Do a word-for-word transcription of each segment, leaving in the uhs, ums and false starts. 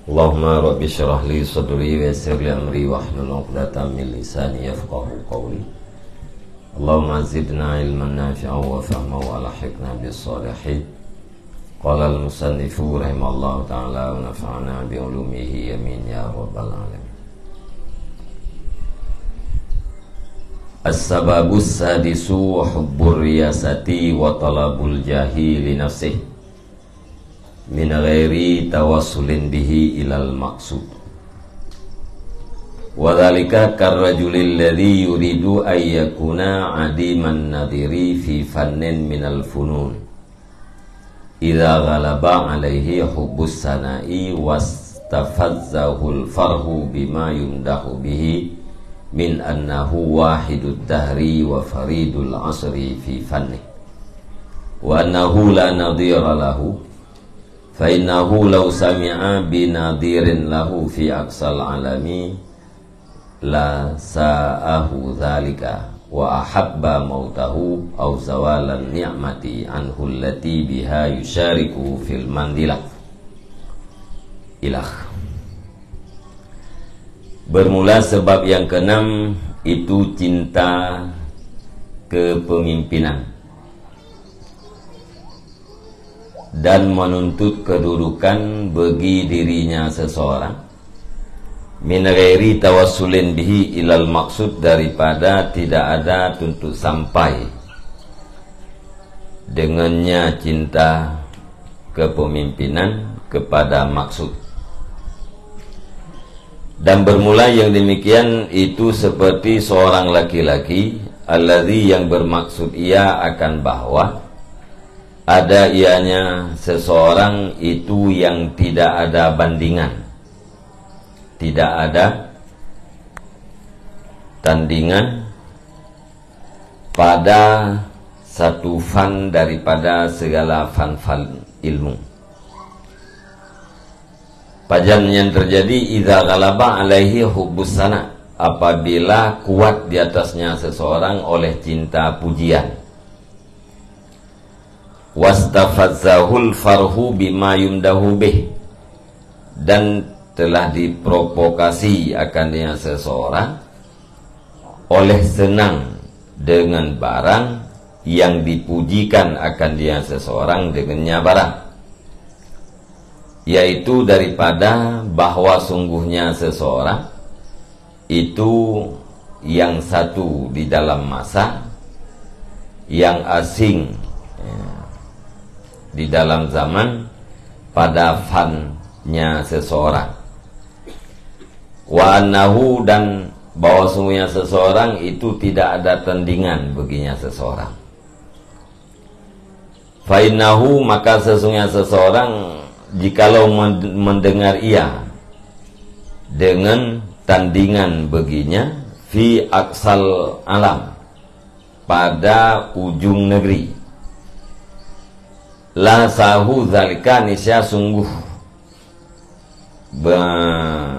Allahumma rabbi syrah li sadri wa yassir li amri wahlul 'uqdatam min lisani yafqahu qawli. Allahumma zidna ilman nafi'an wa fahma wa alhiqna bis salihin. Qala al-musannifu rahimahullahu ta'ala wa nafa'na bi ulumihi, amin ya rabbal alamin. As-sababus sadisu wa hubbur riyasati wa talabul jahi li nafsih min ghairi tawassulin bihi ilal maqsud. Wa dzalika karrajulil ladzi yuridu an yakuna adiman nadhiri fi fannin minal funun. Idza ghalaba alaihi hubbus sana'i wastafazzahul farhu bima yumdahu bihi min annahu wahidud dahri wa faridul asri fi fanni. Wa annahu la nadhira lahu. Fa innahu law sami'a bi nadhirin lahu fi aqsal alami la sa'ahu dzalika wa ahabba mautahu aw zawalan ni'mati anhu allati biha yusyariku fil manzilah. Ilah. Bermula sebab yang keenam itu cinta kepemimpinan dan menuntut kedudukan bagi dirinya seseorang, min ghairi tawassulin bihi ilal maqsud, daripada tidak ada tuntut sampai dengannya cinta kepemimpinan kepada maksud. Dan bermula yang demikian itu seperti seorang laki-laki alladzi, yang bermaksud ia akan bahwa ada ianya seseorang itu yang tidak ada bandingan, tidak ada tandingan pada satu fan daripada segala fan-fan ilmu. Pajan yang terjadi, idza ghalaba alaihi hubbus sana, apabila kuat di atasnya seseorang oleh cinta pujian. Wastafazzahul farhu bima yumdahu bih, dan telah diprovokasi akan dia seseorang oleh senang dengan barang yang dipujikan akan dia seseorang dengannya barang, yaitu daripada bahwa sungguhnya seseorang itu yang satu di dalam masa, yang asing, ya, di dalam zaman, pada fannya seseorang. Wa annahu, dan bahwa sungguhnya seseorang itu tidak ada tandingan baginya seseorang. Fa innahu, maka sesungguhnya seseorang, jikalau men-, mendengar ia dengan tandingan baginya, fi aqsal alam, pada ujung negeri, la sa'ahu dzalika, niscaya sungguh be-,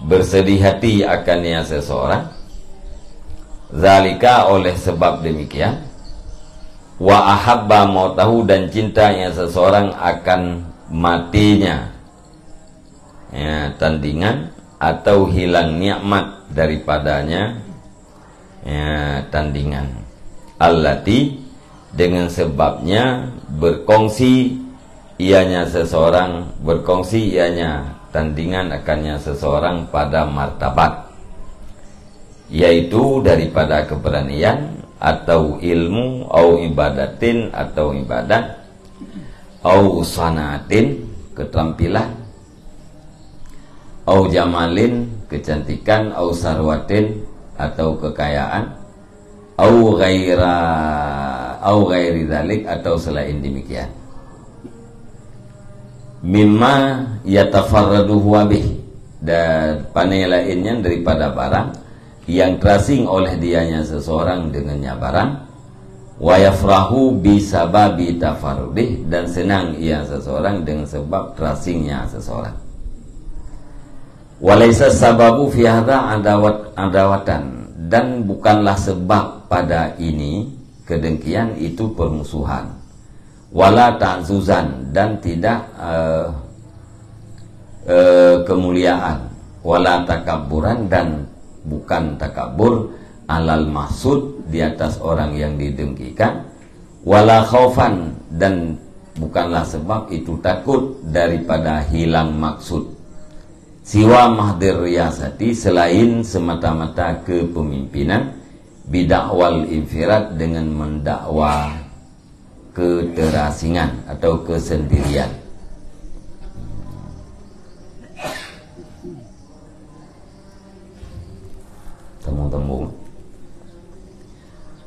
bersedih hati akannya seseorang, dzalika, oleh sebab demikian, wa ahabba mautahu, dan cintanya seseorang akan matinya, ya, tandingan, atau hilang nikmat daripadanya, ya, tandingan. Allati, dengan sebabnya berkongsi ianya seseorang, berkongsi ianya tandingan akannya seseorang pada martabat, yaitu daripada keberanian, atau ilmu, au ibadatin, atau ibadat, au sanatin, keterampilan, au jamalin, kecantikan, au sarwatin, atau kekayaan, au ghaira, au ghairi dzalik, atau selain demikian. Mimma yatafarradu huwa bih, dan pane lainnya daripada barang yang terasing oleh dianya seseorang dengannya barang, wa yafrahu bisababi tafarrudih, dan senang ia seseorang dengan sebab terasingnya seseorang. Wa laisa sababu fi hadza adawat, adawatan, dan bukanlah sebab pada ini kedengkian itu permusuhan. Wala ta'zuzan, dan tidak, eh, kemuliaan, wala takabburan, dan bukan takabur, alal mahsud, di atas orang yang didengkikan, wala khaufan, dan bukanlah sebab itu takut daripada hilang maksud. Siwa mahdir riyasati, selain semata-mata kepemimpinan, bidakwal infirad, dengan mendakwa keterasingan atau kesendirian. Temu-temu.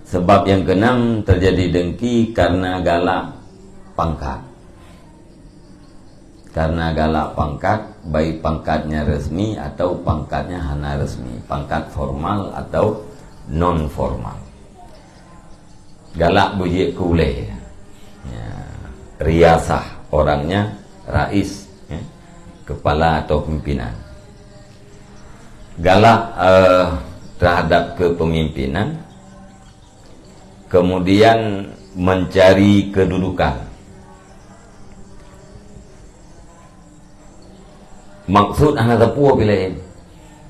Sebab yang keenam terjadi dengki karena galak pangkat. Karena galak pangkat, baik pangkatnya resmi atau pangkatnya hana resmi, pangkat formal atau non formal. Galak beujeuet keu ulée. Ya, riasah, orangnya rais, ya, kepala atau pimpinan. Galak, eh, terhadap kepemimpinan, kemudian mencari kedudukan. Maksud hana teupeu pih laén.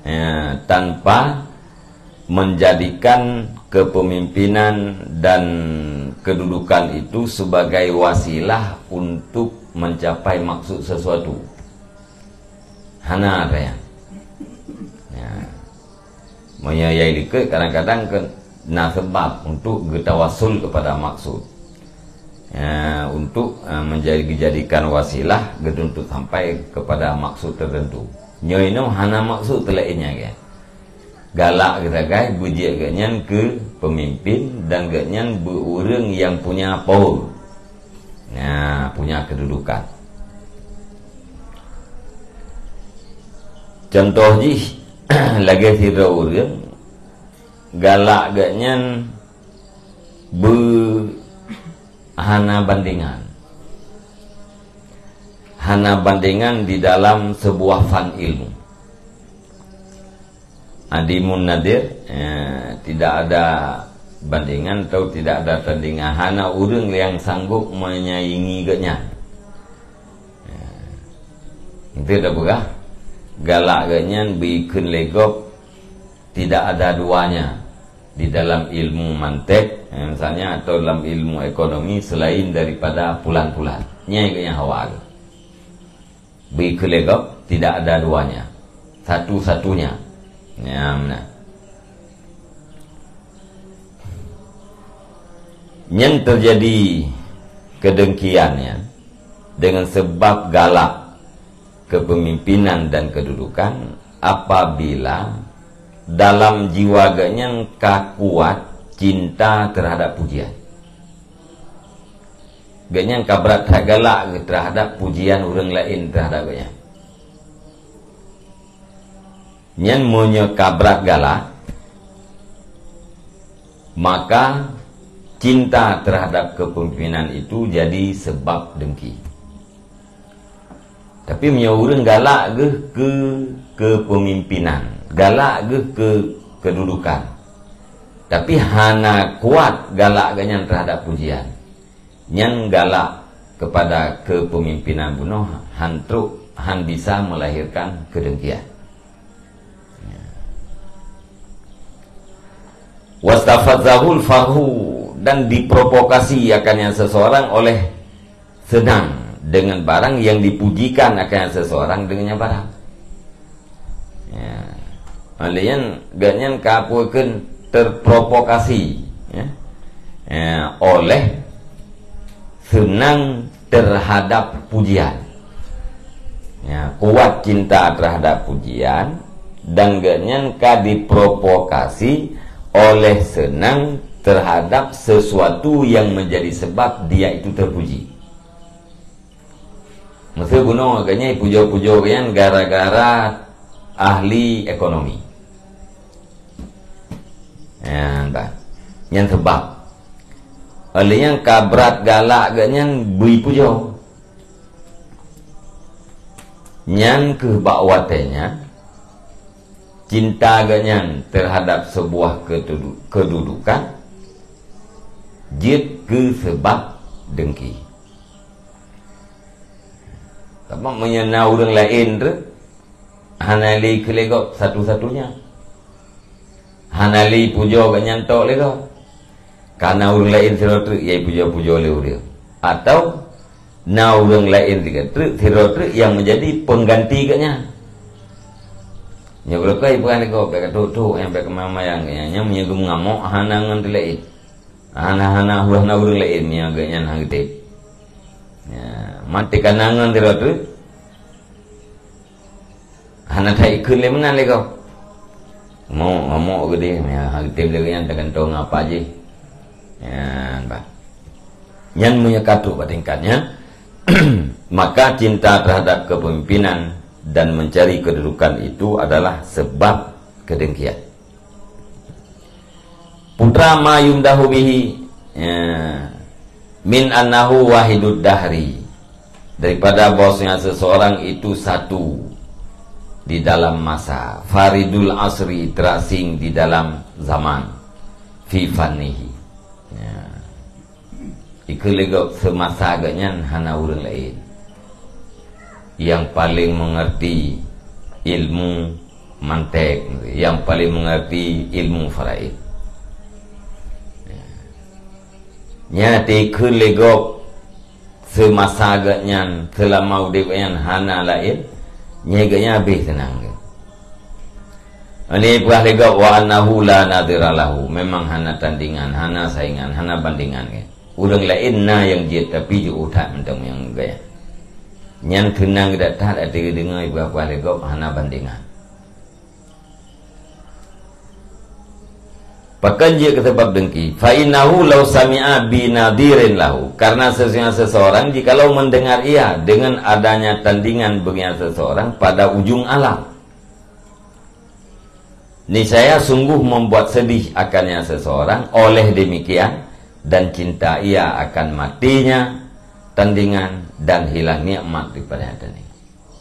Ya, tanpa menjadikan kepemimpinan dan kedudukan itu sebagai wasilah untuk mencapai maksud sesuatu. Hana ada yang. Ya. Meunyoe yai likot kadang-kadang ke na sebab untuk geutawassul kepada maksud. Ya, untuk, eh, menjadi, dijadikan wasilah geutuntut sampai kepada maksud tertentu. Nyoe inoe hana maksud teulaén nyan, kan? Galak geusagai beujeuet geuhnyan keu pemimpin dan geuhnyan beu ureuëng nyang punya power. Nah, punya kedudukan. Contoh jih, lagée sidroe ureuëng galak geuhnyan beu hana bandingan. Hana bandingan di dalam sebuah fan ilmu. Adimun nadir, eh, tidak ada bandingan atau tidak ada tandingan. Hana ureuëng nyang sanggup menyaingi geuhnyan. Eh, itu dah peugah, galak geuhnyan bikheun lé gob tidak ada duanya di dalam ilmu mantek, eh, misalnya, atau dalam ilmu ekonomi selain daripada pulan-pulan. Nyai geuhnyan hawa. Bikheun lé gob, tidak ada duanya. Satu-satunya. Ya, benar. Nyan terjadi kedengkian nyan dengan sebab galak kepemimpinan dan kedudukan apabila dalam jiwa geuhnyan ka kuat cinta terhadap pujian. Geuhnyan ka brat that galak terhadap pujian ureuëng laén terhadap geuhnyan. Nyan meunyoe ka brat galak, maka cinta terhadap kepemimpinan itu jadi sebab dengki. Tapi meunyoe ureuëng galak geuh keu kepemimpinan, galak geuh keu kedudukan, tapi hana kuat galak geuhnyan terhadap pujian, nyan galak kepada kepemimpinan bunoe han trok, han bisa melahirkan kedengkian. Wastafazahul farhu, dan diprovokasi akannya seseorang oleh senang dengan barang, yang dipujikan akannya seseorang dengannya barang. Ya. Oleh nyan, geuhnyan ka peue kheun terprovokasi, ya. Ya, oleh senang terhadap pujian. Ya, kuat cinta terhadap pujian, dan geuhnyan ka diprovokasi oleh senang terhadap sesuatu yang menjadi sebab dia itu terpuji. Masa bunoe geuhnyan pujoe-pujoe geuhnyan gara-gara ahli ekonomi. Ya, bah. Nyan sebab. Oleh nyan ka brat galak geuhnyan bui pujoe. Nyan keuh bak watée nyan, cinta geuhnyan terhadap sebuah ketudu-, kedudukan jeuet keu sebab dengki. Sabab meunyoe na ureuëng laén tu, Hana lé keu lé gob satu-satunya. Hana lé pujoe gobnyan tok lé gob. Ka na ureuëng laén sidroe treuk nyang pujoe-pujoe lé ureuëng. Atau na ureuëng laén sidroe treuk, sidroe treuk nyang meujadi peungganti gobnyan. Nyoe beureukai peugah lé gob, bék ka trok-trok nyang bék keumayang-mayang gobnyan. Nyan meunyoe geumeungamok hana ngon teuh laén. Hana, hana, hana ureuëng laén meunyoe gobnyan hana geutem. Ya, maté ka na ngon sidroe treuk. Hana that ikheun lé meunan lé gob. Mok, mok geudeh, ya, hana tem lé nyan teugantung apa jih. Ya, bah. Nyan meunyoe ka trok bak tingkat nyan, maka cinta terhadap kepemimpinan dan mencari kedudukan itu adalah sebab kedengkian. Putra ma yumdahu bihi, ya, min annahu wahidud dahri, daripada bahwasanya seseorang itu satu di dalam masa, faridul asri, terasing di dalam zaman, fi fannihi. Ya. Ikeu lé gob seumasa gobnyan hana ureuëng laén. Nyang paleng meungeurti ilmu mantek, nyang paleng meungeurti ilmu faraid. Nyan ikeu lé gob seumasa gobnyan, seulama udeb nyan hana laén, nyan gobnyan habéh seunang geuh. Ini peugah lé gob, "Wa annahu la nadhira lahu." Memang hana tandingan, hana saingan, hana bandingan geuh. Ureuëng laén na nyang jeuet, tapi jiôh that mantong nyang gaya. Nyan seunang geuh that, até geudeungoe peugah-peugah lé gob hana bandingan. Pakon jeuet keu sabab dengki? "Fa innahu law sami'a bi nadhirin lahu." Karena sesungguhnya seseorang jikalau mendengar ia dengan adanya tandingan bagi seseorang pada ujung alam. Niscaya sungguh membuat sedih akannya seseorang oleh demikian, dan cinta ia akan matinya tandingan dan hilang nikmat daripada tandingan.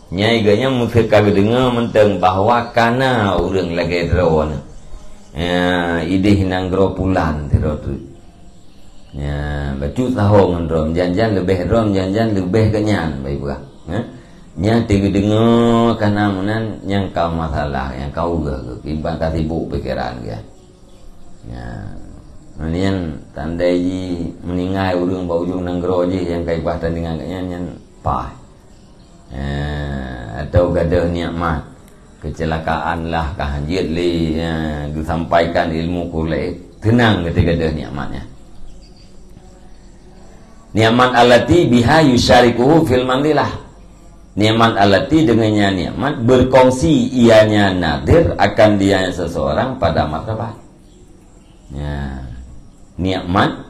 Nyai geuhnyan meuseuka geudeungoe mantong bahwa ka na ureuëng lagée droe nyoe. Ya, ideh nanggroe pulan sidroe treuk. Ya, bacut sahoe ngon droe, jan-jan leubeh droe, jan-jan leubeh geuhnyan, bak ibrah. Ya. Nyan teudeungoe ka na meunan, nyang ka masalah, nyang ka ureuëng geuh, iban ka sibuk pikeran geuh. Ya. Nyan tandai jih meuninggai ureuëng bak ujong nanggroe jih nyang ka ibrah tandingan geuhnyan, nyan paih. Eh, atau gadoh nikmat, kecelakaan lah ka hanjeuet lé, eh, geusampaikan ilmu keu laén, teunang geuti gadoh nikmat nyan. Nikmat allati biha yusyarikuhu fil manzilah. Nikmat allati dengan nyan nikmat berkongsi ianya nadir akan dia seseorang pada martabat. Ya. Nikmat.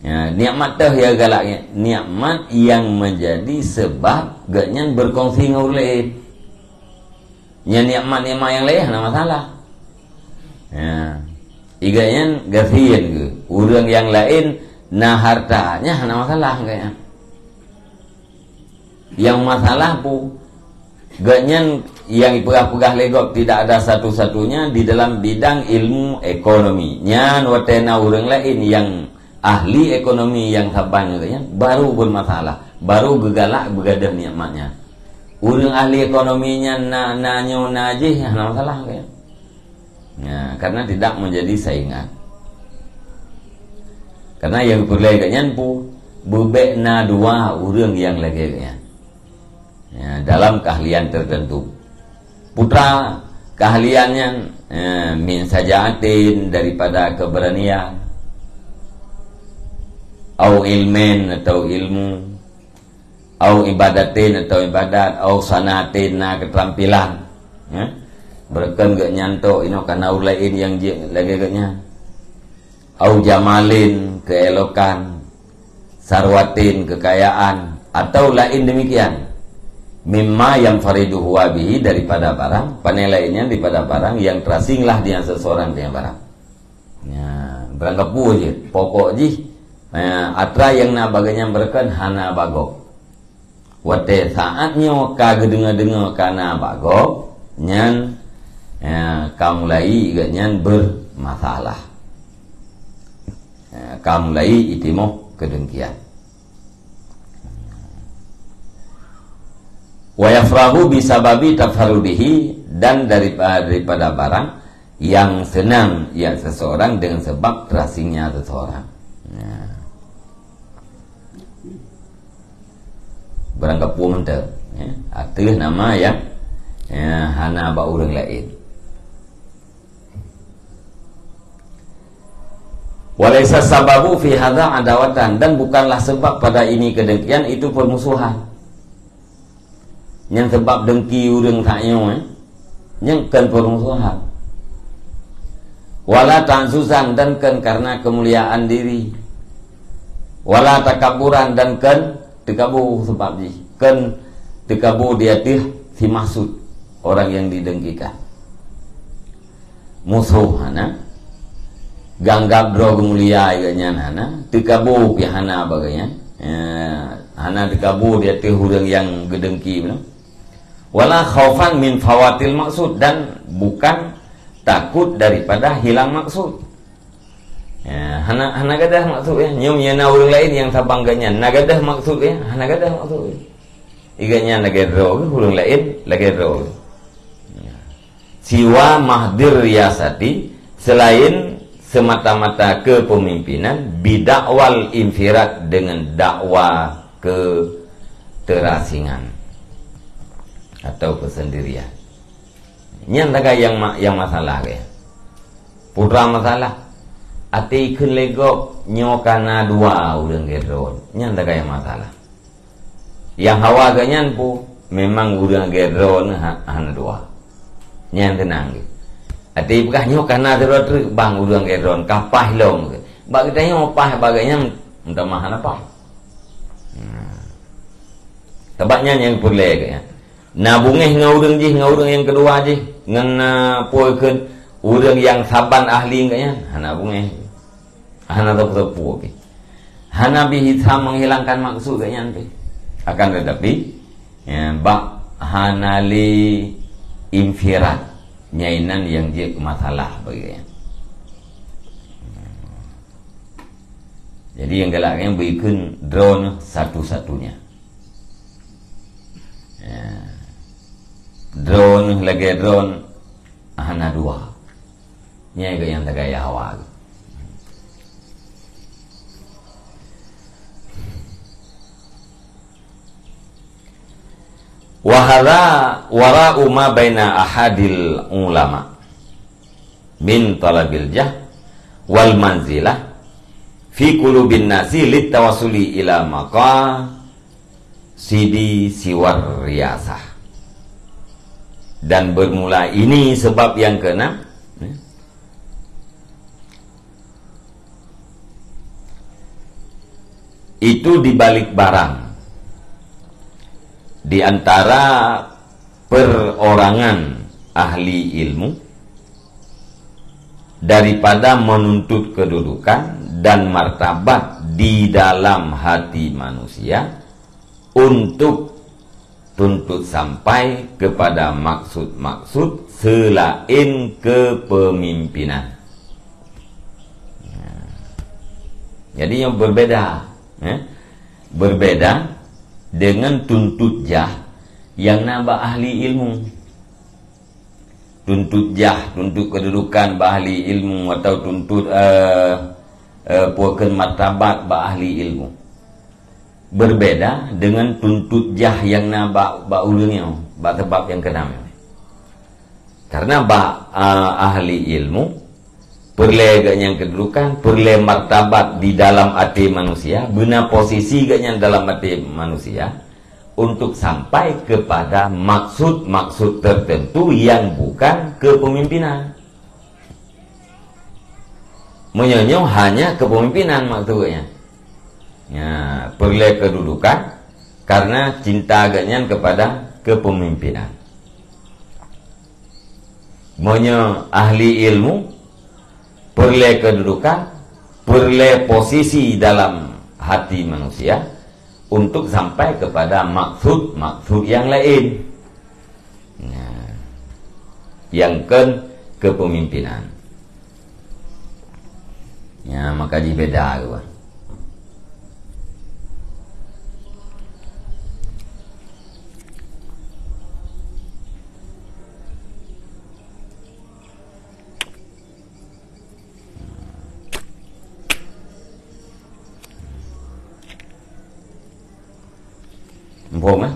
Ya, nikmat teuh ya galak, nikmat yang menjadi sebab gobnyan berkongsi ngon ureuëng laén. Nyan nikmat-nikmat nyang laén hana masalah. Ya. Gobnyan gasien geuh. Ureuëng nyang laén na harta, nyan hana masalah gobnyan. Nyang masalah pu, gobnyan nyang ipeugah-peugah lé gob tidak ada satu-satunya di dalam bidang ilmu ekonomi. Nyan watée na ureuëng laén nyang ahli ekonomi nyang saban ngon gobnyan, baru bermasalah, baru geugalak beugadoh nikmat nyan. Ureuëng ahli ekonomi nyan na, na nyoe na jih, hana masalah gobnyan. Ya, karena tidak menjadi saingan. Karena nyang peureulée gobnyan pu, beubek na dua ureuëng nyang lagée gobnyan. Ya, dalam keahlian tertentu. Putra keahlian nyan, ya, min sajaatin daripada keberanian, au ilmin atau ilmu, au ibadatin atau ibadat, au sanatin na keterampilan. Ya. Beureukan gobnyan tok inoe ka na ureuëng laén nyang jeuet lagée gobnyan. Au jamalin keelokan, sarwatin kekayaan, atau lain demikian. Mimma yanfaridu huwa bihi daripada barang, pane laén nyan daripada barang yang terasinglah dengan seseorang dengan barang. Ya, barang gapeue jih, pokok jih, ya, atra nyang na bak gobnyan beureukan hana bak gob. Watée saát nyoe ka geudeungoe-deungoe ka na bak gob, nyan, ya, ka mulai gobnyan bermasalah. Ya, ka mulai itimoh keudengkian. Wa yafrahu bisababi tafarrudihi, dan daripa-, daripada barang yang senang ya seseorang dengan sebab terasingnya seseorang. Ya. Barang kapung mantap, ya. Ateueh nama yang, ya, hana bak ureuëng laén. Walaisa sababu fi hadza adawatan, dan bukanlah sebab pada ini kedengkian itu permusuhan. Nyang sebab dengki ureuëng tanyoe, eh, nyang kon permusuhan. Wala ta'zuzan, dan kon karena kemuliaan diri. Wala takabburan, dan kon teukabu sebab jih. Kon teukabu di ateueh si maksud orang yang didengkikan. Musoh hana, ganggab droe geumulia geuhnyan hana, teukabu pih hana bak geuhnyan. Ya, hana teukabu di ateueh ureuëng nyang geudengki bunoe. Wala khaufan min fawatil maksud, dan bukan takut daripada hilang maksud. Ya, hana, hana gadah maksud, ya. Nyoe meunyoe na ureuëng laén nyang saban geuhnyan, na gadah maksud, ya. Hana gadah maksud, ya. Geuhnyan lagée droe, ureuëng laén lagée droe. Ya. Siwa mahdir riyasati, selain semata-mata kepemimpinan, bidakwal infirad, dengan dakwa keterasingan atau kesendirian. Nyan tagai nyang ma-, nyang masalah ke. Putra masalah. Até ikheun lé gob nyoe ka na dua ureuëng geuh droe. Nyan tagai nyang masalah. Nyang hawa geuhnyan pu, memang ureuëng geuh droe ha-, hana dua. Nyan teunang geuh. Até peugah nyoe ka na sidroe treuk bang ureuëng geuh droe ka paih lom geuh. Bak geutanyoe paih bak geuhnyan meutamah hana paih. Nah. Sabab nyan nyang peureulée geuhnyan. Na beungéh ngon ureuëng jih, ngon ureuëng nyang keudua jih, ngon, ah, peue kheun ureuëng nyang saban ahli geuhnyan, hana beungéh. Hana teupeu-teupeu pih. Hana bisa menghilangkan maksud geuhnyan pih. Akan tetapi, ya, bak hana lé infirad, nyan inan nyang jeuet masalah bagi geuhnyan. Jadi nyang galak nyan beu ikheun droe satu-satunya. Ya. Droe lagée droe hana dua. Nyan keuh nyang tagaya hawa. Wa hadza wara'u ma baina ahadil ulama min talabil jah wal manzilah fi qulubin nasi lit tawasuli ila maqasidi siwar riyasah. Dan bermula ini sebab yang keenam, ya. Itu di balik barang di antara perorangan ahli ilmu daripada menuntut kedudukan dan martabat di dalam hati manusia untuk tuntut sampai kepada maksud-maksud selain kepemimpinan. Jadi yang berbeda, eh, berbeda dengan tuntut jah yang na bak ahli ilmu. Tuntut jah, tuntut kedudukan bak ahli ilmu atau tuntut, eh, eh, peue kheun martabat bak ahli ilmu. Berbeda dengan tuntut jah yang na bak, bak ureuëng nyoe, bak sabab nyang keenam nyoe. Karena bak, ah, ahli ilmu, peureulée geuhnyan kedudukan, peureulée martabat di dalam até manusia, beuna posisi geuhnyan dalam até manusia untuk sampai kepada maksud-maksud tertentu yang bukan kepemimpinan. Meunyoe nyoe hanya kepemimpinan maksudnya. Ya, peureulée kedudukan karena cinta geuhnyan kepada kepemimpinan. Meunyoe ahli ilmu, peureulée kedudukan, peureulée posisi dalam hati manusia untuk sampai kepada maksud-maksud yang lain. Nah, yang kon kepemimpinan. Ya, maka jibeda tu. Muphom, eh?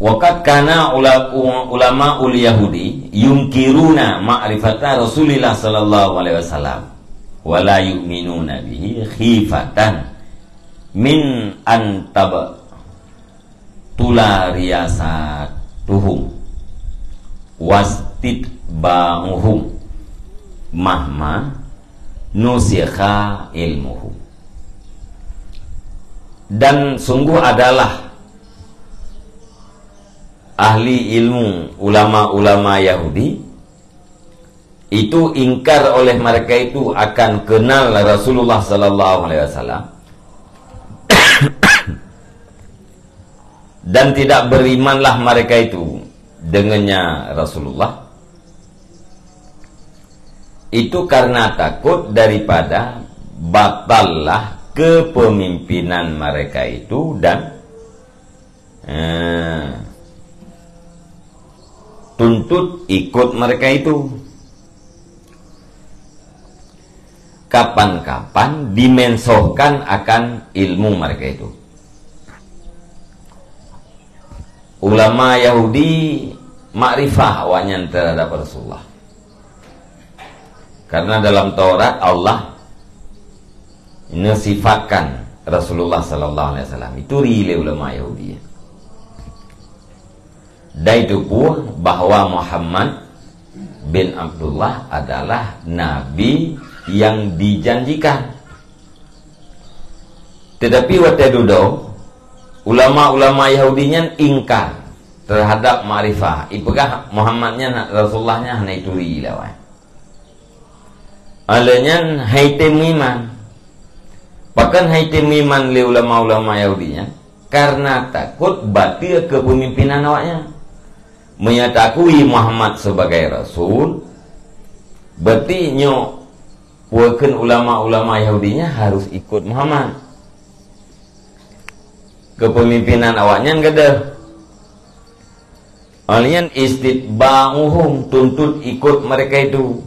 Wa qad kana ula-, u-, ulamaul Yahudi yunkiruna ma'rifata Rasulillah sallallahu alaihi wasallam, wa la yu'minuna bihi khifatan min an tabtula riyasatuhum wastitba'uhum mahma nusikha ilmuhum. Dan sungguh adalah ahli ilmu, ulama-ulama Yahudi, itu ingkar oleh mereka itu akan kenal Rasulullah sallallahu alaihi wasallam, dan tidak berimanlah mereka itu dengannya Rasulullah, itu karena takut daripada batallah kepemimpinan mereka itu dan, eh, tuntut ikut mereka itu. Kapan-kapan dimensohkan akan ilmu mereka itu. Ulama Yahudi makrifah awaknyan terhadap Rasulullah. Karena dalam Taurat Allah mensifatkan Rasulullah sallallahu alaihi wasallam. Itu ri lé ulama Yahudi. Dan itu pun bahwa Muhammad bin Abdullah adalah nabi yang dijanjikan. Tetapi watée dudoe, ulama-ulama Yahudi nyan ingkar terhadap makrifah. Ipeugah Muhammad nyan Rasulullah nyan hana ituri lawai. Aleuh nyan hai tem meuiman. Pakon hai tem meuiman lé ulama-ulama Yahudi nyan? Karena takot bateue kepemimpinan awaknyan. Meunyoe takui Muhammad sebagai rasul, berarti nyoe peue kheun ulama-ulama Yahudi nyan harus ikut Muhammad. Kepemimpinan awaknyan gadôh. Aleuh nyan istitba'uhum, tuntut ikut mereka itu.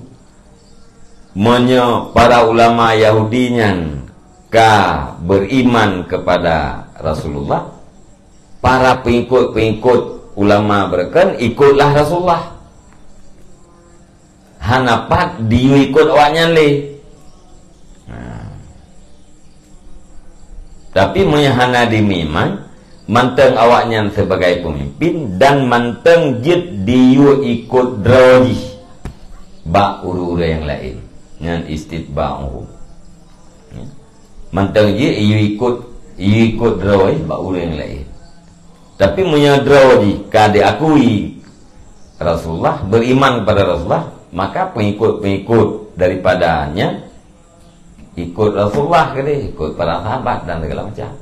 Meunyoe para ulama Yahudi nyan ka beriman kepada Rasulullah, para pengikut-pengikut ulama beureukan ikutlah Rasulullah. Hana pat diyue ikot awaknyan lé. Nah. Tapi meunyoe hana dimeuiman, mantong awaknyan sibagai peumimpin dan mantong jeuet diyue ikot droe jih bak ureuëng-ureuëng nyang laén, nyan istitba'uhum. Mantong jih yue ikot, yue ikot droe bak ureuëng laén. Tapi meunyoe droe jih ka diakui Rasulullah, beriman kepada Rasulullah, maka pengikut-pengikut daripadanya ikut Rasulullah keudeh, ikut para sahabat dan segala macam.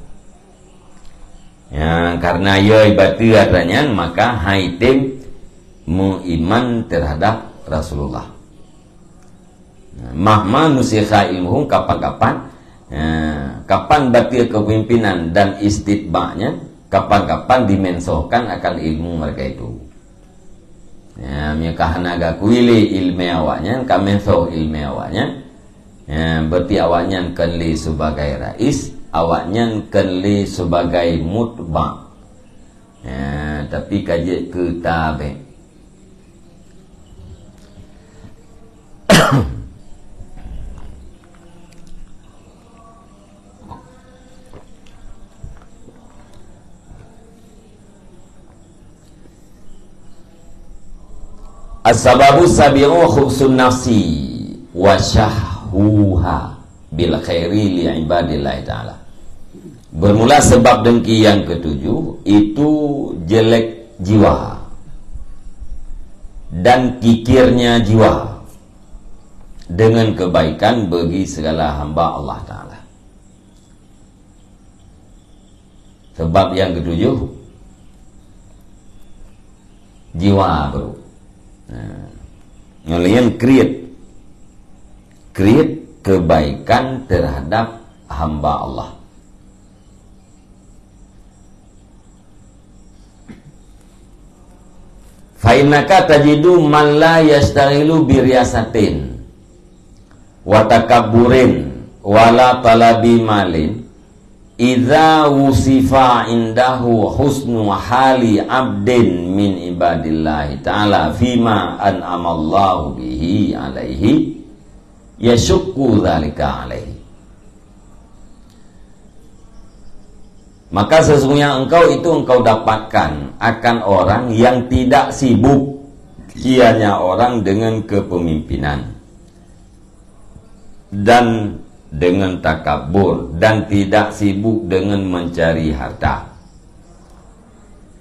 Ya, karena yoi bateue atra nyan, maka hai tem meuiman terhadap Rasulullah. Mahma nusikha ilmuhum, kapan-kapan, eh, kapan bateue kepemimpinan dan istitba'nya, kapan-kapan dimensohkan akan ilmu mereka itu. Ya, meunyoe ka hana geukui lé ileumèe awaknyan, ka mensoh ileumèe awaknyan, ya, berarti awaknyan kon lé sebagai rais, awaknyan kon lé sebagai mutba'. Ya, tapi ka jeuet keu tabé'. As-sababu sabi'u khubsun nafsi wa syahhuha bil khairi li ibadillahi ta'ala. Bermula sebab dengki yang ketujuh, itu jelek jiwa dan kikirnya jiwa dengan kebaikan bagi segala hamba Allah Ta'ala. Sebab yang ketujuh, jiwa buruk. Nah, ngon laén kriet, kriet kebaikan terhadap hamba Allah. Fa innaka tajidu man la yashtaghilu bi riyasatin wa takabburin wa la talabi malin, idza wusifa indahu husnu hali abdin min ibadillahi ta'ala fima an'amallahu bihi alaihi, yasyukku dzalika alaihi. Maka sesungguhnya engkau itu engkau dapatkan akan orang yang tidak sibuk, ianya orang dengan kepemimpinan dan dengan takabur, dan tidak sibuk dengan mencari harta.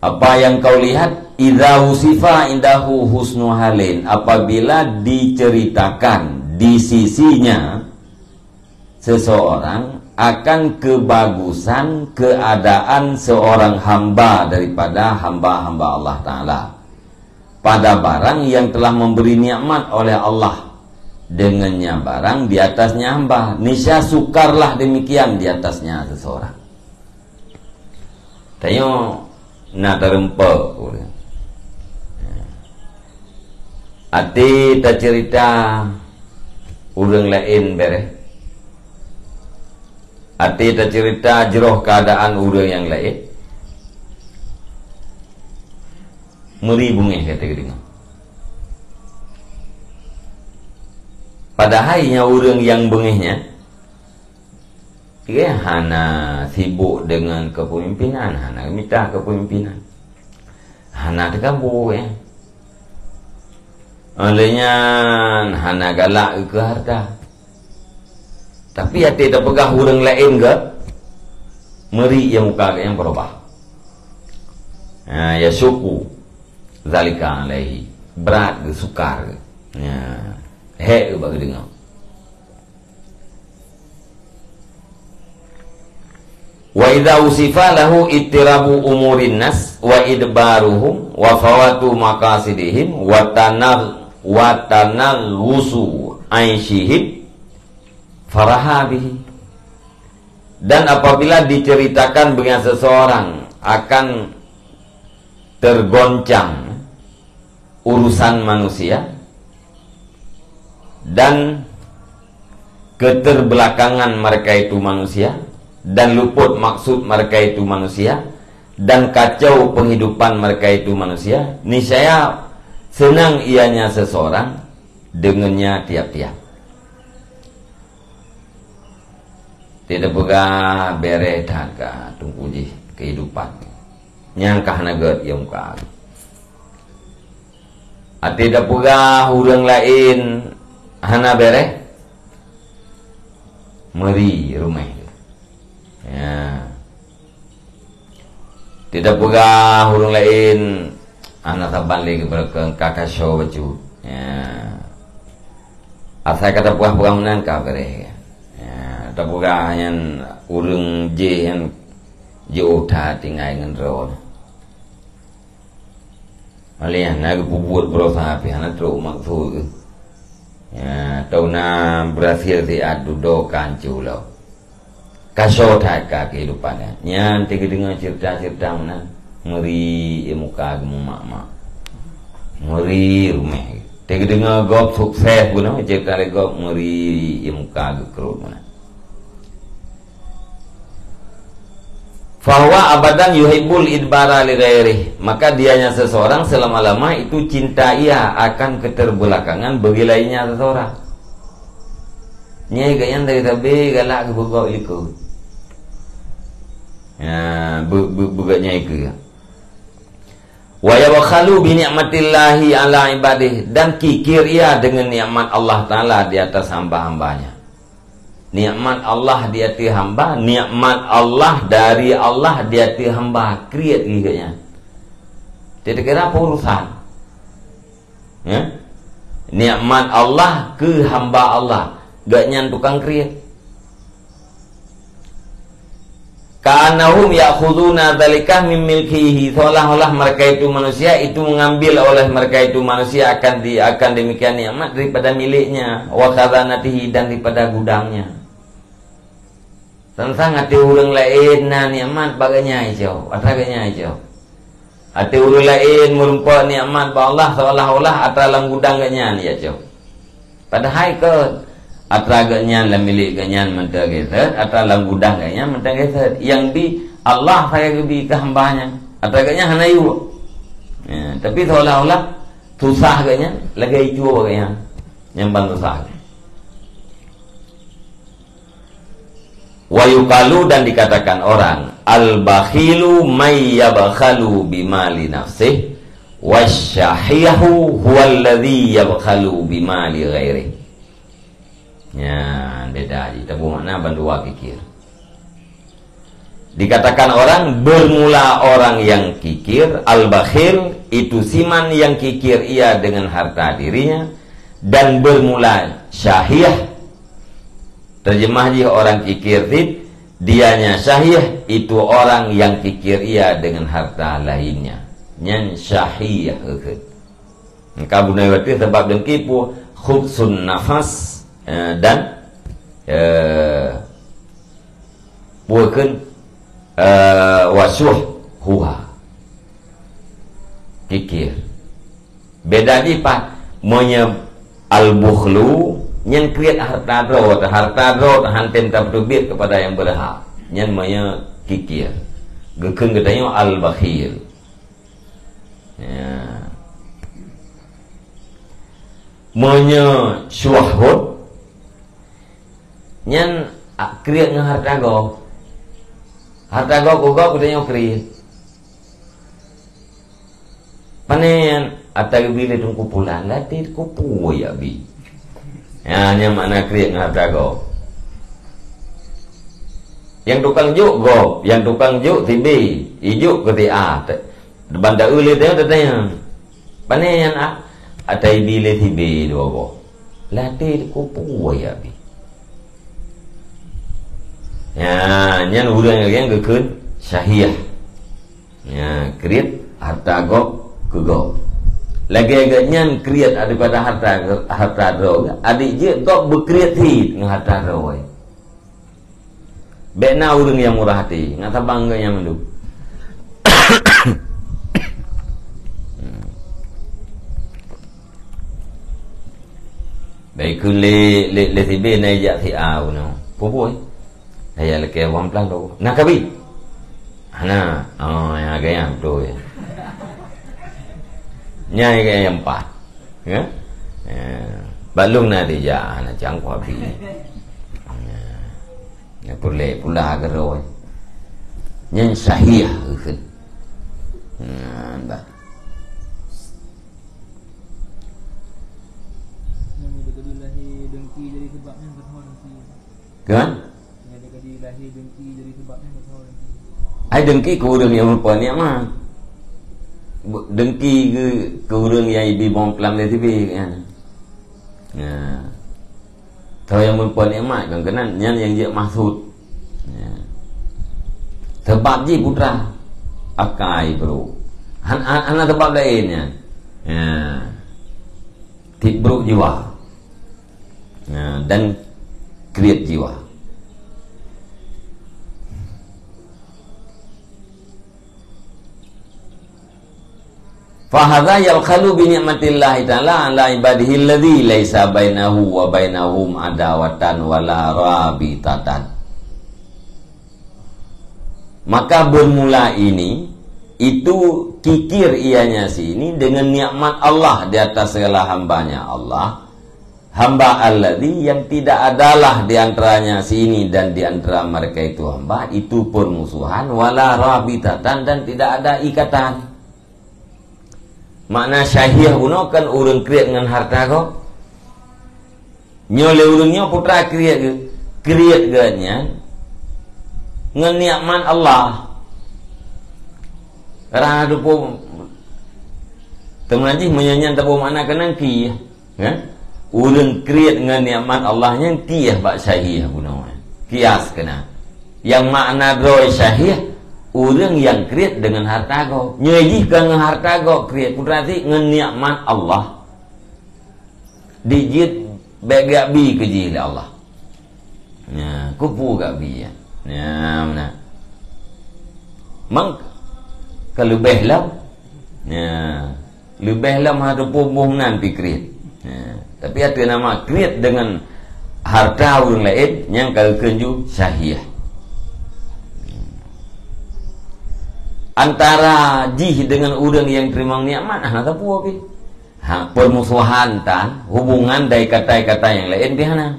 Apa yang kau lihat, idza usifa indahu husnu halin, apabila diceritakan di sisinya seseorang akan kebagusan keadaan seorang hamba daripada hamba-hamba Allah Ta'ala pada barang yang telah memberi nikmat oleh Allah dengannya barang di atasnya hamba, niscaya sukarlah demikian di atasnya seseorang. Tanyoe na tareumpok ureuëng. Até taceurita ureuëng laén béréh. Até taceurita jroh keuadaan ureuëng nyang laén. Meuri beungéh ka teudeungoe. Padahai nyang ureuëng nyang beungéh nyan, Iya hana sibuk dengan kepemimpinan, hana mita kepemimpinan. Hana teukabu, ya. Oleh nyan, hana galak keu harta. Tapi até tapeugah ureuëng laén geuh, meuri ia muka geuh nyang beurubah. Ha, ya syuku zalika alaihi. Brat geuh, sukar geuh. Ya. Hék geuh bak geudeungoe. Wa idza usifa lahu ittirabu umurin nas wa idbaruhum wa fawatu maqasidihim wa tanag-, wa tanaghusu aishihim faraha bihi. Dan apabila diceritakan dengan seseorang akan tergoncang urusan manusia, dan keterbelakangan mereka itu manusia, dan luput maksud mereka itu manusia, dan kacau penghidupan mereka itu manusia, niscaya senang ianya seseorang dengannya tiap-tiap. Tidak peugah béréh that ka teungku jih kehidupan. Nyang ka hana gét ia muka. Até tapeugah ureuëng laén hana béréh, meuri ruméh. Ya. Tidak peugah ureuëng laén hana saban lé keubeureukeuen ka kasoe bacut. Ya. Asai ka tapeugah-peugah meunan ka béréh. Ya. Tapeugah nyan ureuëng jih nyan jiôh that tinggai ngon droe. Oleh nyan na geupeubuet beurasa pih hana trok maksud geuh. Ya, tauna beurhasil siat dudoe ka hanco lom. Kasoe that ka keuhidupan nyan. Nyan teuka geudeungoe ceurita-ceurita meunan, meuri ia muka geumumak-mak. Meuri ruméh. Teuka geudeungoe gob sukses bunoe, ceurita lé gob meuri ia muka geukrot meunan. Fahuwa abadan yuhibbul idbara li ghairih. Maka dianya seseorang selama-lama itu cinta ia akan keterbelakangan bagi lainnya seseorang. Nyai geuh nyan dari sabe galak geuh beugok likot. Ya, be-, be-, beugok nyai keuh. Wa yabkhalu bi ni'matillahi ala ibadih, dan kikir ia dengan nikmat Allah Ta'ala di atas hamba-hambanya. Nikmat Allah di ateueh hamba, nikmat Allah dari Allah di ateueh hamba, kriet geuh nyan. Tidak kira apa urusan. Ya? Nikmat Allah keu hamba Allah, geuh nyan tukang kriet. Ka'annahum ya'khuduna dzalika min milkihi, seolah-olah mereka itu manusia itu mengambil oleh mereka itu manusia akan di-, akan demikian nikmat daripada miliknya, wa khazanatihi, dan daripada gudangnya. Sang-sang até ureuëng laén na nikmat bak geuh nyan ijo, atra geuh nyan ijo. Até ureuëng laén meurumpok nikmat bak Allah, seolah-olah atra lam gudang geuhnyan ya cok. Padahai kon atra geuhnyan lam milék geuhnyan mantong geuseut, atra lam gudang geuhnyan mantong geuseut. Nyang bi Allah sagai geubi keu hamba nyan. Atra geuhnyan hana yue. Ya, tapi seolah-olah susah geuhnyan lagée icue geuhnyan. Nyang ban susah. Wa yuqalu, dan dikatakan orang, al-bakhilu may yabkhalu bimali nafsih, wasyahihu huwalladzi yabkhalu bimali ghairih. Nyan beda jih, tabu makna bandua kikir. Dikatakan orang, bermula orang yang kikir, al-bakhil, itu siman yang kikir ia dengan harta dirinya, dan bermula syahih, terjemah jih orang kikir cit, dianya syahih, itu orang yang kikir ia dengan harta lainnya. Nyan syahih, eukheun. Ka bunoe watée sabab dengki pu khubsun nafas, eh, dan, eh, pu kheun, eh, wasyuh huha. Kikir. Beda jih pat, meunyoe al-bukhlu, nyan kriet harta droe, harta droe han tem tapeuteubiet kepada nyang berhak. Nyan meunyoe kikir. Geukheun geutanyoe al-bakhil. Ya. Meunyoe syuhud, nyan, a, kriet ngon harta gob. Harta gob keu gob geutanyoe kriet. Pane nyan atra geubi lé Teungku Pulan, lam até kupeue jak bi. Ya, nyan makna kriet ngon harta gob. Nyang tukang jok gob, nyang tukang jok si B, ijok keu si A. Ban ta-eu lé teuh tatanyong, "Pane nyan, A?" "Atra ibi lé si B dua boh." Lam até kupeue jak bi. Nyan, nyan ureuëng nyang geukheun syahih. Nyan, kriet harta gob keu gob. Lagée geuhnyan kriet daripada harta, harta droe, adik jeuet gob beukriet cit ngon harta droe. Bék na ureuëng nyang murah até, ngat sabang geuh nyang mandum. Bék keu lé, lé, lé si B na jak si A unoe. Peue-peue? Saya lakée wang pelan tu. Na kabi? Hana. Oh, ya gaya betul ya. Nyai gaya empat. Ya? Ya. Balung na dia, hana cangkok api. Ya. Ya, pulai pula ke roh. Nyan syahih, eukheun. Nah, bah. Nyang jadi lahé dengki jadi sebab nyan keunoe dengki. Kan? Nyang jadi lahé dengki jadi sebab nyan keunoe dengki. Ai dengki keu ureuëng nyang meurumpok nikmat. Bu-, dengki keu, keu ureuëng nyang ibi bong pelam lé si B, kan? Ya. Teuh nyang meurumpok nikmat kan keunan, nyan nyang jeuet maksud. Ya. Sebab jih putra akai bro. Han, han, hana sebab laén nyan. Ya. Tiep bro jiwa. Ya, dan kriet jiwa. Fahadha yabkhalu bi ni'matillahi ta'ala ala ibadihi alladzi laisa bainahu wa bainahum adawatan wala rabitatan. Maka bermula ini, itu kikir ianya si ini dengan nikmat Allah di atas segala hambanya Allah, hamba alladzi yang tidak adalah di antaranya si ini dan di antara mereka itu hamba, itu permusuhan, wala rabitatan, dan tidak ada ikatan. Makna syahih bunoe kan ureuëng kriet ngon harta gob. Nyoe lé ureuëng nyoe putra kriet geuh, kriet geuh nyan ngon nikmat Allah. Rah dupo teuma jih meunyoe nyan tabo makna keunan kiyah. Kan? Ureuëng kriet ngon nikmat Allah nyan kieh bak syahih bunoe. Kias keunan. Nyang makna droe syahih, ureuëng nyang kriet deungon harta gob. Nyoe jih kon ngon harta gob kriet, putra si ngon nikmat Allah. Dijeuet bék geujak bi keu jih lé Allah. Nya, kupu geujak bi nyan. Nya, meunan. Mang ka leubeh lom Ya. Leubeh lom hana teupeu boh meunan pih kriet. Ya. Tapi ateueh nama kriet deungon harta ureuëng laén nyang ka geukheun ju syahiyah. Antara jih deungon ureuëng nyang teurimong nikmat hana teupeu pih. Ha, permusuhan tan, hubungan dari kata-kata nyang laén pih hana.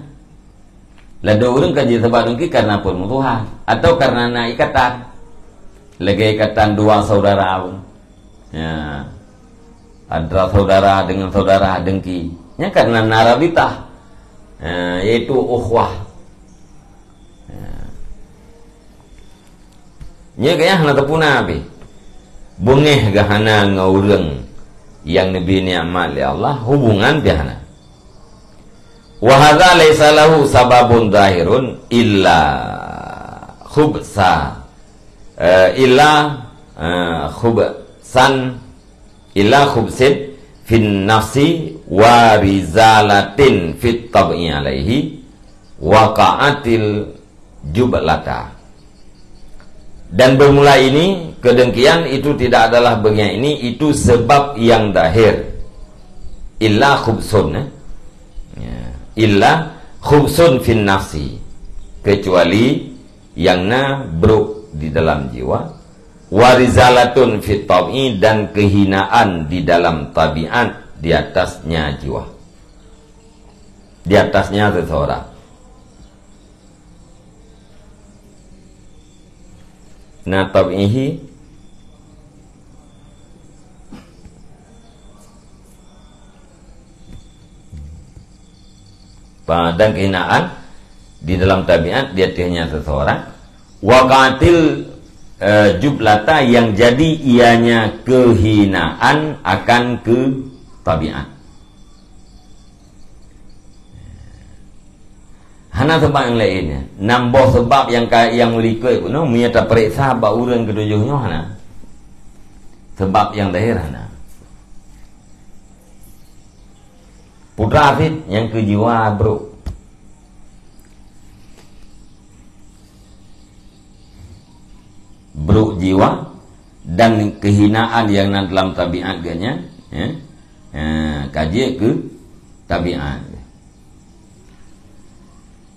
Ladôm ureuëng ka jiseubat dengki karena permusuhan atau karena na ikatan. Lagée ikatan dua saudara pun. Ya. Antara saudara dengan saudara dengki. Nya karena na rabitah. Ya, yaitu ukhuwah. Ya. Nya gaya hana teupeu na pih. Beungéh geuhana ngon ureuëng nyang neubri nikmat lé Allah, hubungan pih hana. Wa hadza laisa lahu sababun zahirun illa khubsa, eh, illa, eh, khubsan, illa khubsin fin nafsi wa rizalatin fit tab'i alaihi waqa'atil jublata. Dan bermula ini, kedengkian itu tidak adalah bagian ini, itu sebab yang zahir. Illa khubsun, eh? Ya. Illa khubsun fin nafsi. Kecuali yang na brok di dalam jiwa. Wa rizalatun fit tab'i, dan kehinaan di dalam tabiat di atasnya jiwa. Di atasnya seseorang. Na tab'ihi, pa-, dan kehinaan di dalam tabiat di atasnya seseorang. Waqa'atil, eh, jublata, yang jadi ianya kehinaan akan ke tabiat. Hana seubab nyang laén, ya. Nam boh seubab nyang ka, nyang meulikot bunoe, meunyoe tapeuriksa bak ureuëng keutujôh nyoe hana. Seubab nyang zahir hana. Putra cit nyang keu jiwa brok. Brok jiwa dan kehinaan nyang na dalam tabiat geuh nyan, ya. Ha, ka jeuet keu tabiat.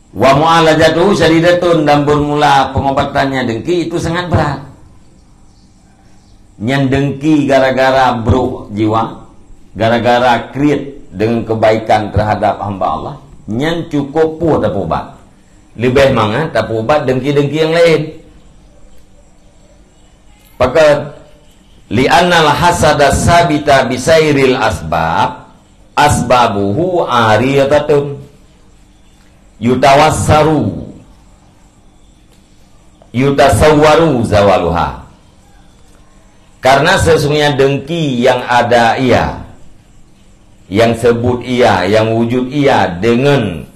Wa mu'alajatuhu syadidatun, dan bermula pengobatannya dengki itu sangat berat. Nyan dengki gara-gara brok jiwa, gara-gara kriet deungon kebaikan terhadap hamba Allah, nyan cukôp poh tapeuubat. Leubeh mangat tapeuubat dengki-dengki nyang laén. Pakon? Li'annal hasada sabita bisairil asbab, asbabuhu aridatun. Yutawassaru, yutasawwaru zawaluha. Karena sesungguhnya dengki yang ada ia, yang sebut ia, yang wujud ia dengan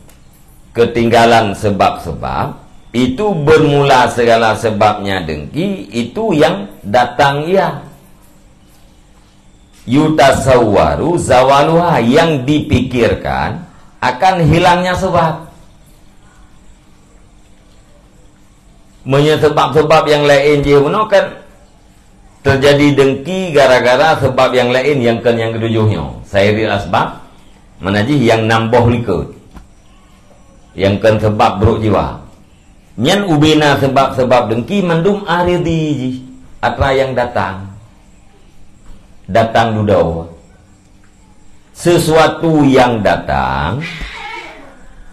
ketinggalan sebab-sebab, itu bermula segala sebabnya dengki, itu yang datang ia. Yutasawwaru zawaluha, yang dipikirkan akan hilangnya sebab. Meunyoe sebab-sebab nyang laén jih bunoe kan teujadi dengki gara-gara sebab nyang laén nyang kon nyang keutujôh nyoe. Sairil asbab, mana jih nyang nam boh likot. Nyang kon sebab brok jiwa. Nyan ubena sebab-sebab dengki mandum aridi jih, atra nyang datang. Datang dudoe. Sesuatu yang datang,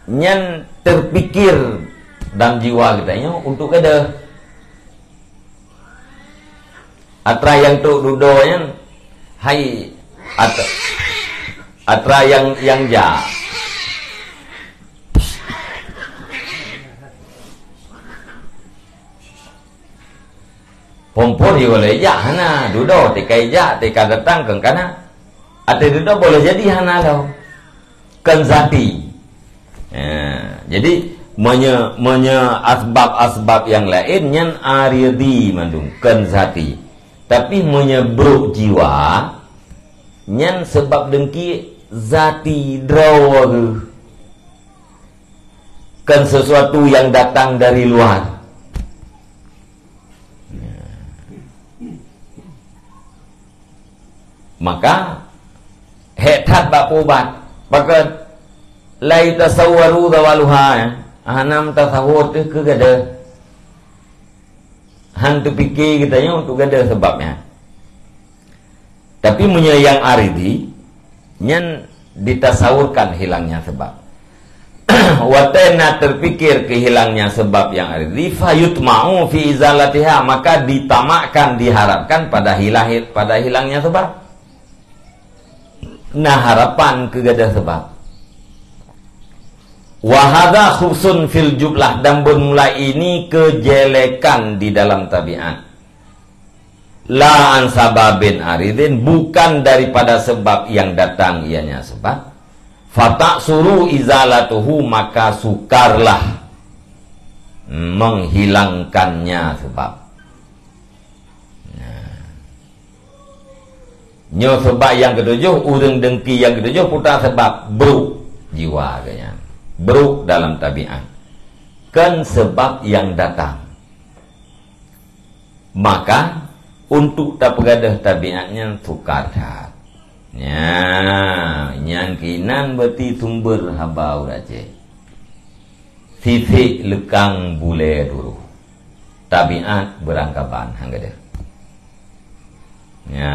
nyan terpikir dalam jiwa geutanyoe untuk gadôh. Atra nyang trok dudoe nyan, hai, at-, atra nyang, nyang jak. Phôn-phôn jih boleh jak hana, dudoe teuka jak, teuka datang kon kana. Ateueh dudoe boleh jadi hana lom. Kon zati. Ya, jadi, meunyoe, meunyoe asbab-asbab nyang laén nyan aridi mandum, kon zati. Tapi meunyoe brok jiwa, nyan sebab dengki zati droe geuh. Kon sesuatu yang datang dari luar. Ya. Maka, hék that bak peuubat. Pakon, la yutasawwaru zawaluha, ya. Hana meutasawur teuh keu gadôh. Han teupike geutanyoe untuk gadôh sabab nyan. Tapi meunyoe nyang aridi, nyan ditasawurkan hilangnya sabab. Watée na terpikir keu hilangnya sabab nyang aridi, fayutma'u fi izalatiha, maka ditamakkan, diharapkan pada hilang, pada hilangnya sabab. Na harapan keu gadôh sabab. Wa hadza khubsun fil jumlah, dan bermula ini kejelekan di dalam tabiat. La an sababin aridin, bukan daripada sebab yang datang ianya sebab. Fata'suru izalatuhu, maka sukarlah menghilangkannya sebab. Nah. Nyoe sebab nyang ketujoh, ureuëng dengki nyang ketujoh putra sebab brok jiwa geuh nyan. Brok dalam tabiat. Kon sebab nyang datang. Maka, untuk tapeugadôh tabiat nyan sukar that. Nya, nyang keunan berarti sumber haba ureuëng Aceh. Sisek leukang bulée duroh. Tabiat beurangkaban han gadôh. Nya,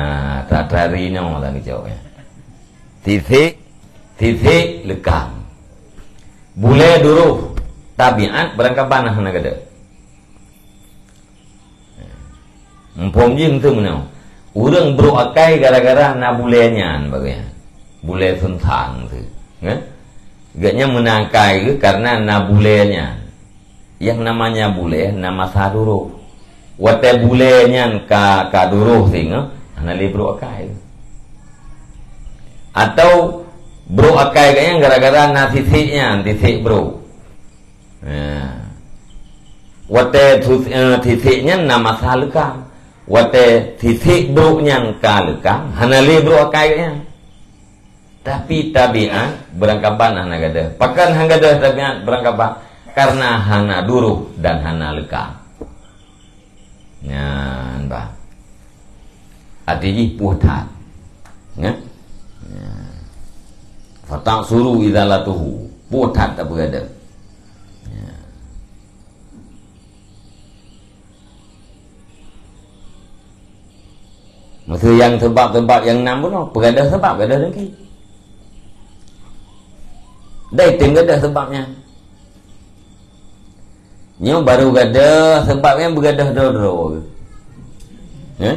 tatari nyoe lagée cok, ya. Sisek, sisek leukang. Bulée duroh, tabiat beurangkaban hana gadôh. Muphom jih meuteumeunoe. Ureuëng brok akai gara-gara na bulée nyan bagai. Bulée seunsang tu. Kan? Geuhnyan meunan akai geuh karena na bulée nyan. Yang namanya bulée na masa duroh. Watée bulée nyan ka, ka duroh singoh, hana lé brok akai. Atau brok akai geuhnyan gara-gara na sisek nyan, sisek brok. Ya. Watée su-, eh, sisek nyan na masa leukang. Watée sisek brok nyan ka leukang, hana lé brok akai geuhnyan. Tapi tabiat beurangkaban hana gadôh. Pakon han gadôh tabiat beurangkaban? Karena hana duroh dan hana leukang. Nyan bah. Até jih puih that. Nyan. Nyan. Fata'suru izalatuhu. Puih that tapeugadôh. Nyan. Meuseue nyang sebab-sebab nyang nam bunoe, peugadôh sebab gadôh dengki. Dai tem gadôh sebab nyan. Nyoe baru gadôh sebab nyan beugadôh droe-droe. Eh?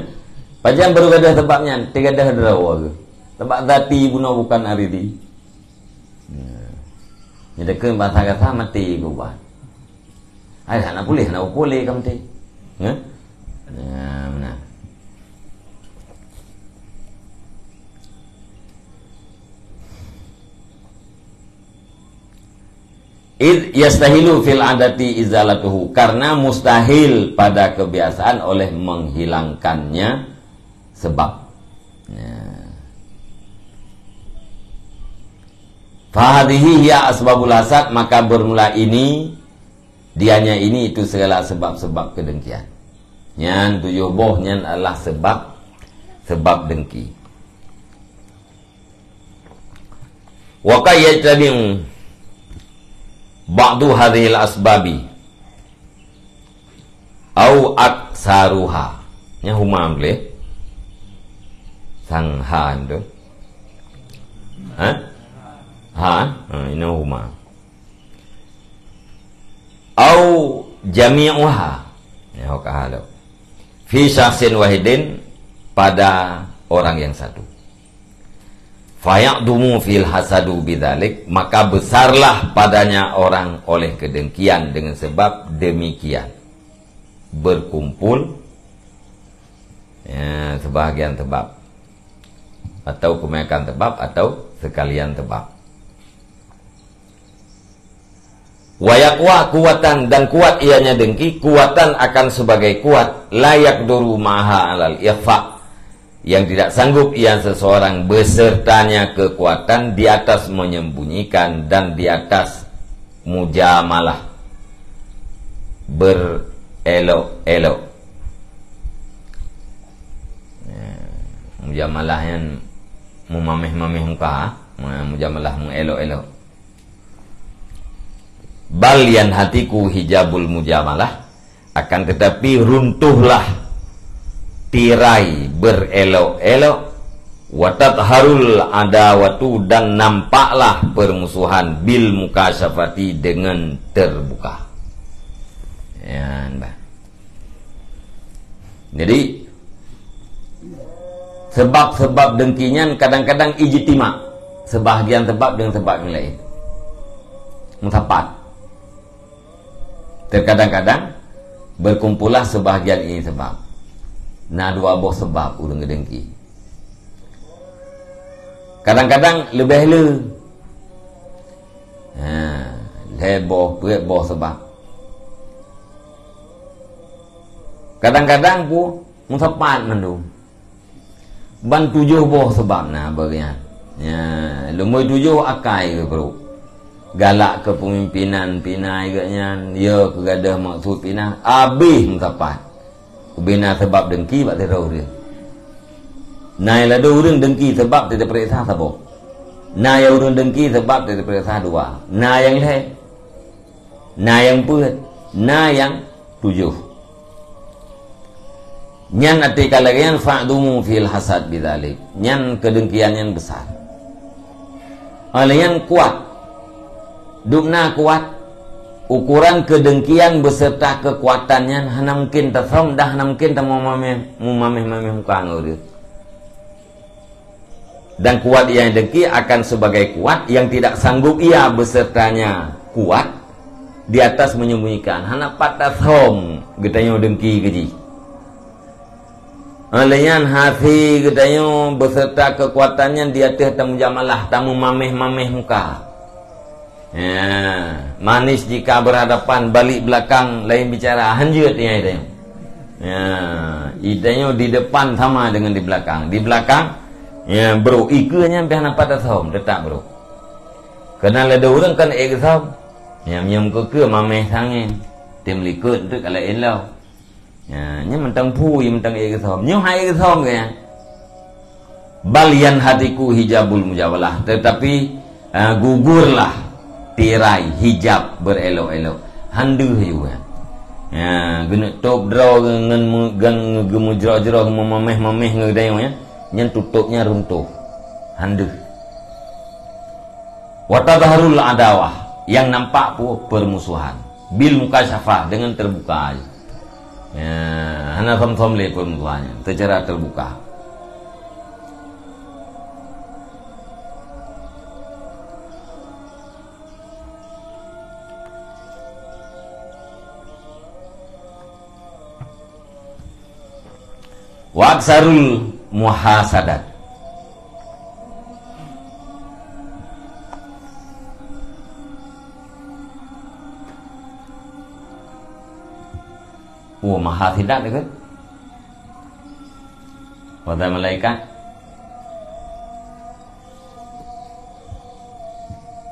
Pajan baru gadôh sebab nyan, teugadôh droe. Sebab zati bunoe bukan aridi. Nyan. Nyan deukeuet basa gata maté keu ubat. Hai, hana puléh, hana puléh ka maté. Nyan. Nyan, meunan. Id yastahilu fil adati izalatuhu, karena mustahil pada kebiasaan oleh menghilangkannya sebab. Ya. Fahadhihi hiya asbabul hasad, maka bermula ini, dianya ini itu segala sebab-sebab kedengkian. Nyan tujoh boh nyan adalah sebab, sebab dengki. Wa qad yajtami'u ba'du hadhil asbabi au aktsaruha. Nyan huma gleh. Sang ha tu. Ha? Ha? Ha, inoe huma. Au jami'uha. Ya, ho ka ha lom. Fi syakhsin wahidin, pada orang yang satu. Faya'dumu fil hasadu bidzalik, maka besarlah padanya orang oleh kedengkian dengan sebab demikian. Berkumpul, ya, sebahagian sebab. Atau kebanyakan sebab, atau sekalian sebab. Wa yaqwa quwwatan, dan kuat ianya dengki, quwwatan akan sebagai kuat, la yaqduru ma'aha alal ikhfa, yang tidak sanggup ia seseorang besertanya kekuatan di atas menyembunyikan dan di atas mujamalah, berelok-elok. Ya. Mujamalah nyan meumameh-mameh muka, mujamalah meuelok-elok. Bal yanhatiku hijabul mujamalah, akan tetapi runtuhlah tirai berelok-elok, wa tadharul adawatu, dan nampaklah permusuhan, bil mukasyafati, dengan terbuka. Ya, bah. Jadi, sebab-sebab dengki nyan kadang-kadang ijtima, sebahagian sebab dengan sebab yang lain. Meusapat. Terkadang-kadang berkumpullah sebahagian ini sebab. Na dua boh sebab ureuëng geudengki. Kadang-kadang leubeh le. Ha, lhée boh, peuet boh sebab. Kadang-kadang pun meusapat mandum. Ban tujoh boh seubab na beugian. Ya, lumboi tujoh akai geuh brok. Galak keu peumimpinan pih na geuh nyan, ya keu gadoh maksud pih na, abéh meusapat. Ubena seubab dengki bak sidroe ureuëng. Na nyang ladôm ureuëng dengki seubab teupeuriksa saboh. Na nyang ureuëng dengki seubab teupeuriksa dua. Na nyang lhée. Na nyang peuet, na nyang tujoh. Nyan até ka lagée nyan fa'dumu fil hasad bidzalik. Nyan keudengkian nyan besar. Oleh nyan kuat. Dubna kuat. Ukuran keudengkian beserta kekuatan nyan hana mungkin tasöm dan hana mungkin tamumameh-mameh muka ngon ureuëng. Dan kuat yang dengki akan sebagai kuat yang tidak sanggup ia besertanya kuat di atas menyembunyikan. Hana pat tasöm geutanyoe dengki keu jih. Oleh nyan hase geutanyoe beserta kekuatan nyan di ateueh tamujamalah, tamumameh-mameh muka. Ya, manis jika berhadapan, balik belakang lain bicara, hanjeuet nyan geutanyoe. Ya, geutanyoe di depan sama dengan di belakang. Di belakang, ya, brok, ikeue nyan pih hana pat tasöm, teutap brok. Keunan ladôm ureuëng kan ék geusöm. Nyam-nyam keukeu mameh sangén. Tem likot tu ka laén lom. Ya, nyan mantong phui, mantong ék geusöm. Nyoe hai ék geusöm keu nyan. Bal yanhatiku hijabul mujawalah, tetapi, ah, gugurlah tirai hijab berelok-elok. Han deuh ju nyan. Ya, geuneuk tôb droe ngon mu-, ngon geumujroh-jroh, geumumameh-mameh ngon geutanyoe nyan. Nyan tutôb nyan runtoh. Han deuh. Wa tadharul adawah, yang nampak pu-, permusuhan. Bil mukasyafah, dengan terbuka. Ya, hana som-som lé peurmusuhan nyan, secara terbuka. Wa aksarul muhasadat. Oh, mahasidat ke? Pada malaikat.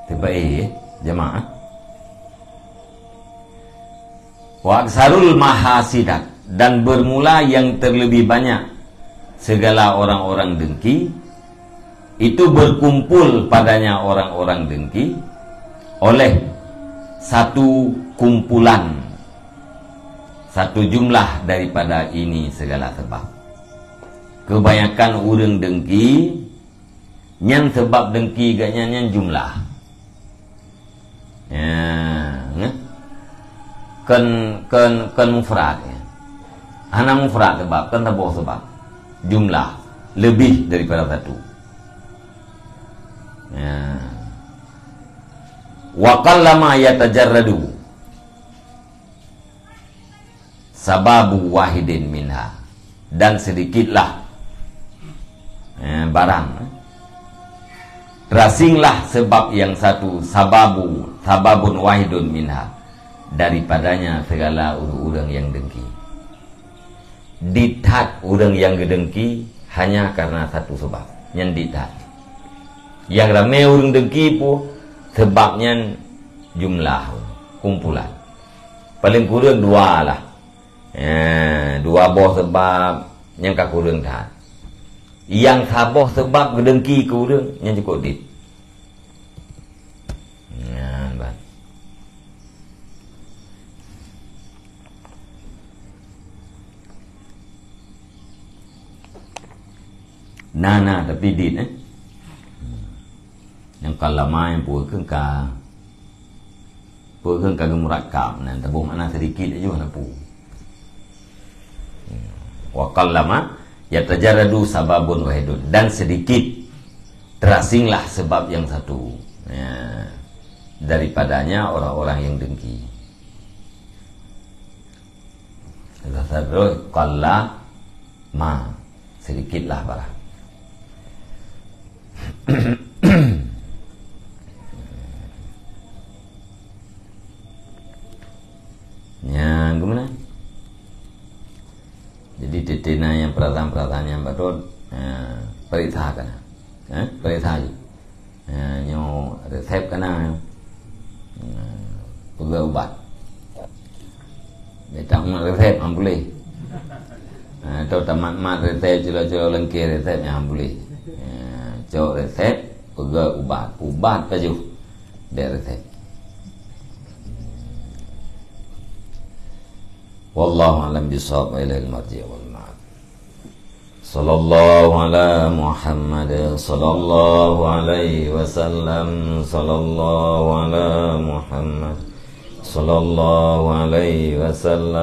Tiba eh, jemaah. Wa aksarul mahasidat, dan bermula yang terlebih banyak segala orang-orang dengki, itu berkumpul padanya orang-orang dengki oleh satu kumpulan, satu jumlah daripada ini segala sebab. Kebanyakan ureuëng dengki, nyan sebab dengki geuh nyan, nyan jumlah. Ya, ngeh? Kon, kon, kon mufrad, ya. Hana mufrad sebab, kon saboh sebab. Jumlah lebih daripada satu. Ya. Wa qallama yatajarradu sababu wahidin minha, dan sedikitlah, eh, barang, terasinglah sebab yang satu, sababu, sababun wahidun minha, daripadanya segala ureuëng-ureuëng yang dengki. Dithat ureuëng yang geudengki hanya karena satu sebab. Nyan dithat. Yang ramé ureuëng dengki pu, sebab nyan jumlah, kumpulan. Paling kureueng dua lah. Eh, dua boh sebab nyang ka kureueng that. Nyang saboh seubab geudengki keu ureuëng, nyan cukôp dit. Nyan ban. Na, na, tapi dit, eh. Nyang qallama nyang peue kheun ka, peue kheun ka geumurakkab, nan taboh makna sedikit laju na peue. Wa qallama yatajarradu sababun wahidun, dan sedikit terasinglah sebab yang satu. Ya, daripadanya orang-orang yang dengki. Terus qalla ma, sedikitlah parah. Nyang gimana? Jadi, teuntèe na nyang peurasaan-peurasaan nyang batot, eh, peuriksa kana. Eh, peuriksa laju. Eh, nyoe resep kana. Eh, peugöt ubat. Bèk tamat resep, han boleh. Eh, atau tamat-mat resep, culo-culo leungkeh resep, nyan han boleh. Eh, cok resep, peugöt ubat. Ubat pajoh. Bèk resep. Wallahu a'lam bishawab, wa ilaihil marji' wal ma'ad. Sallallahu ala Muhammad, sallallahu alaihi wasallam, sallallahu ala Muhammad, sallallahu alaihi wasallam.